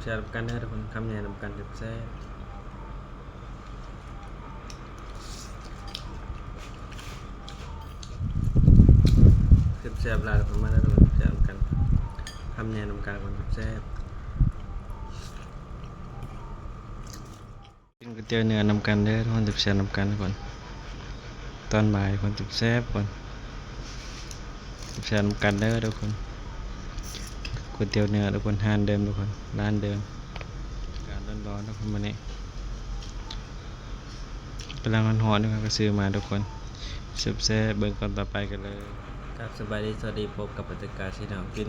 ແຊບໆນຳກັນເດີທຸກຄົນ ຄຳໃຫຍ່ນຳກັນແຊບໆ ແຊບໆຫຼາຍທຸກຄົນ ມາເດີທຸກຄົນ ແຊບນຳກັນ ຄຳໃຫຍ່ນຳກັນທຸກຄົນ ແຊບໆ ກິນກ໋ວຍຕຽວເນື້ອນຳກັນເດີທຸກຄົນ ແຊບໆນຳກັນທຸກຄົນ ຕອນບ່າຍທຸກຄົນ ແຊບໆທຸກຄົນ ແຊບໆນຳກັນເດີທຸກຄົນ ກ໋ວຍຕຽວເນື້ອທຸກຄົນ ຮ້ານເດີມທຸກຄົນ ຮ້ານເດີມ ອາກາດຮ້ອນໆທຸກຄົນ ມື້ນີ້ກຳລັງຮ້ອນໆຢູ່ ເຮົາກະຊື້ມາທຸກຄົນ ແຊບໆ ເບິ່ງຕອນຕໍ່ໄປກັນເລີຍ ຄັບ ສະບາຍດີ ສະຫວັດດີ ພົບກັບບັນຍາກາດທີ່ນ້ອງກິນ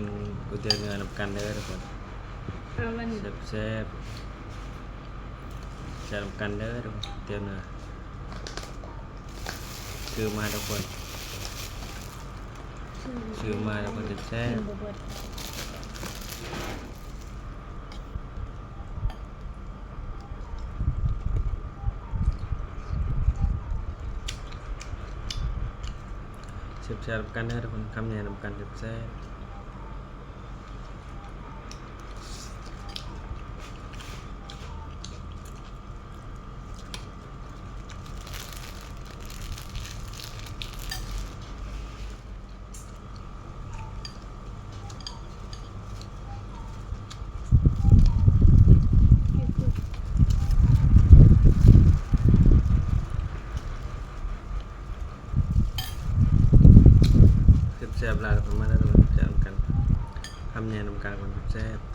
ກ໋ວຍຕຽວເນື້ອນຳກັນເດີທຸກຄົນ ແຊບໆ ແຊບນຳກັນເດີທຸກຄົນ ກ໋ວຍຕຽວເນື້ອ ຊື້ມາທຸກຄົນ ຊື້ມາທຸກຄົນ ແຊບໆ ກິນບໍ່ເບິດ ແຊບໆນຳກັນເດີທຸກຄົນ ຄຳໃຫຍ່ນຳກັນ ແຊບໆ. ແຊບໆຫຼາຍ ມາເດີທຸກຄົນ ແຊບນຳກັນ ຄຳໃຫຍ່ນຳກັນ ແຊບໆ.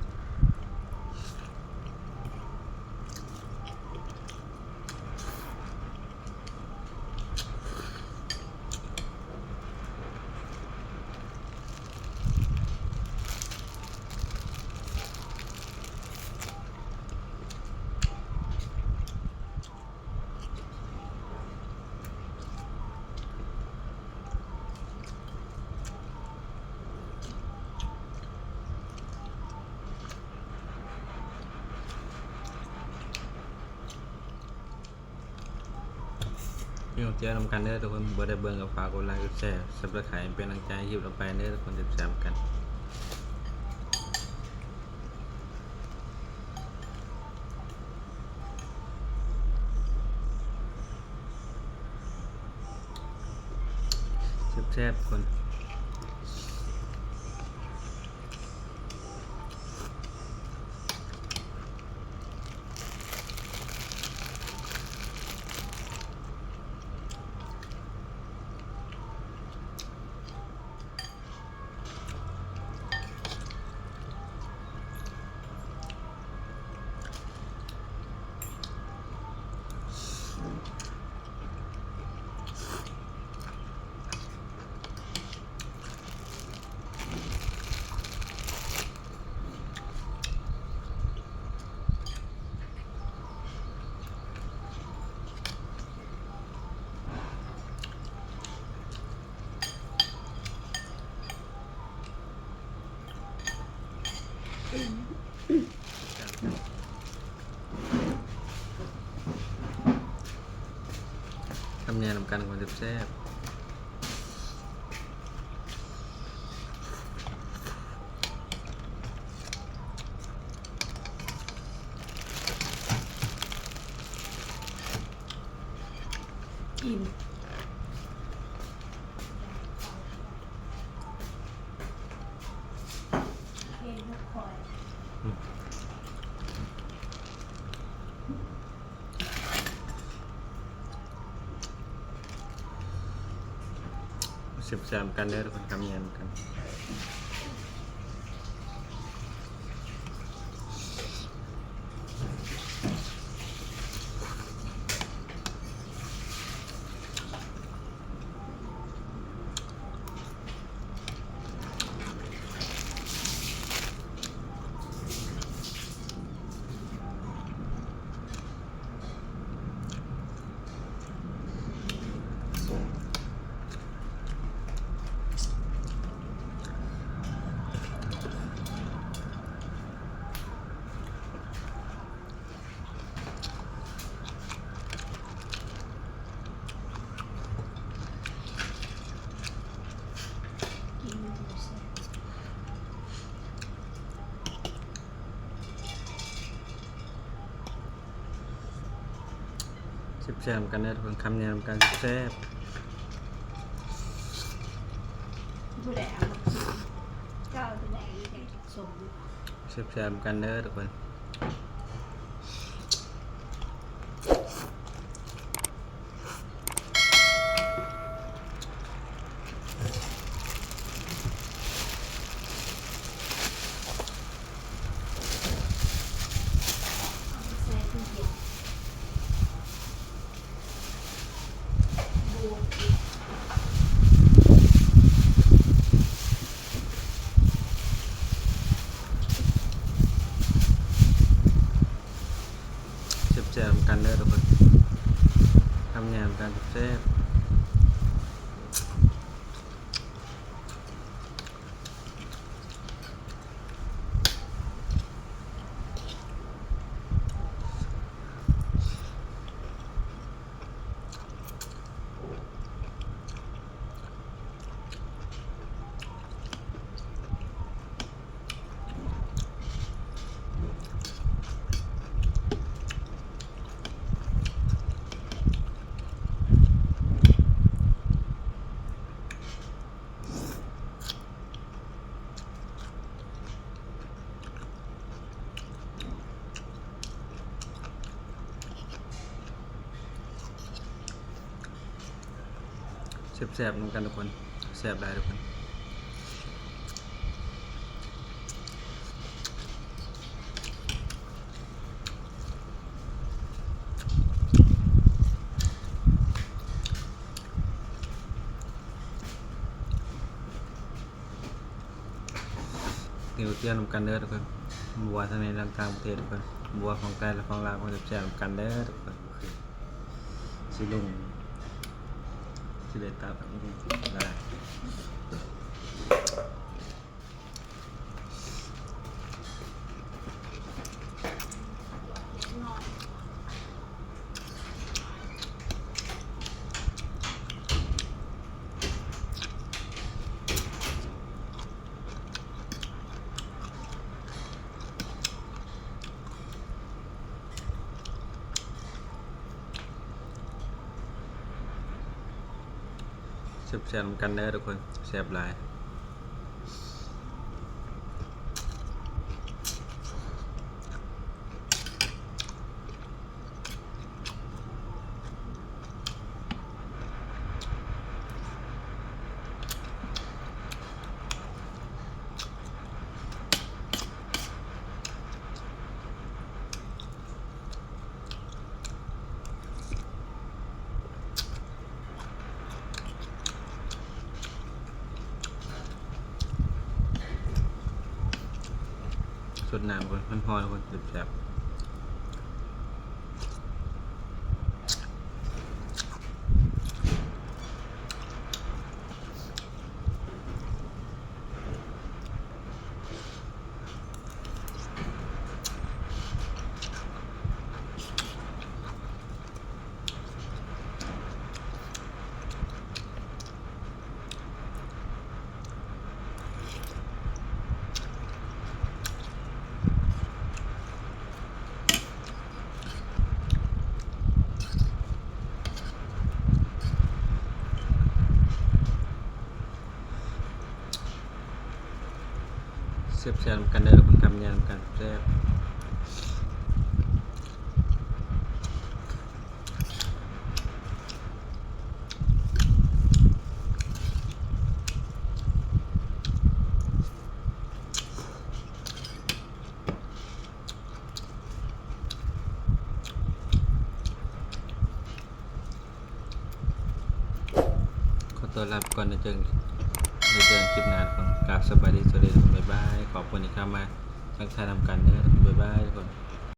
ກິນກ໋ວຍຕຽວນຳກັນເດີທຸກຄົນ ບໍ່ໄດ້ເບິ່ງກໍຝາກກົດໄລ ກົດແຊ ຊັບສະໄຄ ເປັນກຳລັງໃຈໃຫ້ຄລິບຕໍ່ໄປເດີທຸກຄົນ ແຊບໆນຳກັນ ແຊບໆທຸກຄົນ. ຄຳໃຫຍ່ນຳກັນ ຄວາມແຊບໆ. ແຊບໆນຳກັນເດີທຸກຄົນ ຄຳໃຫຍ່ນຳກັນ. ແ ແຊບນຳກັນເດີທຸກຄົນ ຄຳໃຫຍ່ນຳກັນແຊບ ຜູ້ໃດເອົາມາກິນ ເຈົ້າຜູ້ໃດ ສົມ ແຊບໆນຳກັນເດີທຸກຄົນ ແຊບໆນຳກັນເດີທຸກຄົນ ຄຳໃຫຍ່ນຳກັນແຊບໆ. ແຊບໆນຳກັນທຸກຄົນ ແຊບຫຼາຍທຸກຄົນ. ຕິວຕຽມນຳກັນເດີທຸກຄົນ ບົວທັງໃນ ແລະ ຕ່າງປະເທດທຸກຄົນ ບົວຂອງໄທ ແລະ ຂອງລາວ ມາແຊບໆນຳກັນເດີທຸກຄົນ. ຊິລົງ ຊິໄດ້ຕັດ ໄດ້. ແຊບໆນຳກັນເດີທຸກຄົນ ແຊບຫຼາຍ. ຊົດນ້ຳກ່ອນ ຮ້ອນໆ ທຸກຄົນ ແຊບໆ. ແຊບໆນຳກັນເດີ ກິນຄຳໃຫຍ່ນຳກັນ ແຊບ. ຂໍຕ້ອນຮັບກ່ອນ ໄວ້ເຈີກັນ ໄວ້ເຈີກັນຄລິບໜ້າ. ກາບສະບາຍດີ ສະຫວັດດີ ບາຍບາຍ. ຂອບຄຸນທີ່ເຂົ້າມາທັກທາຍນຳກັນເດີ ບາຍບາຍທຸກຄົນ.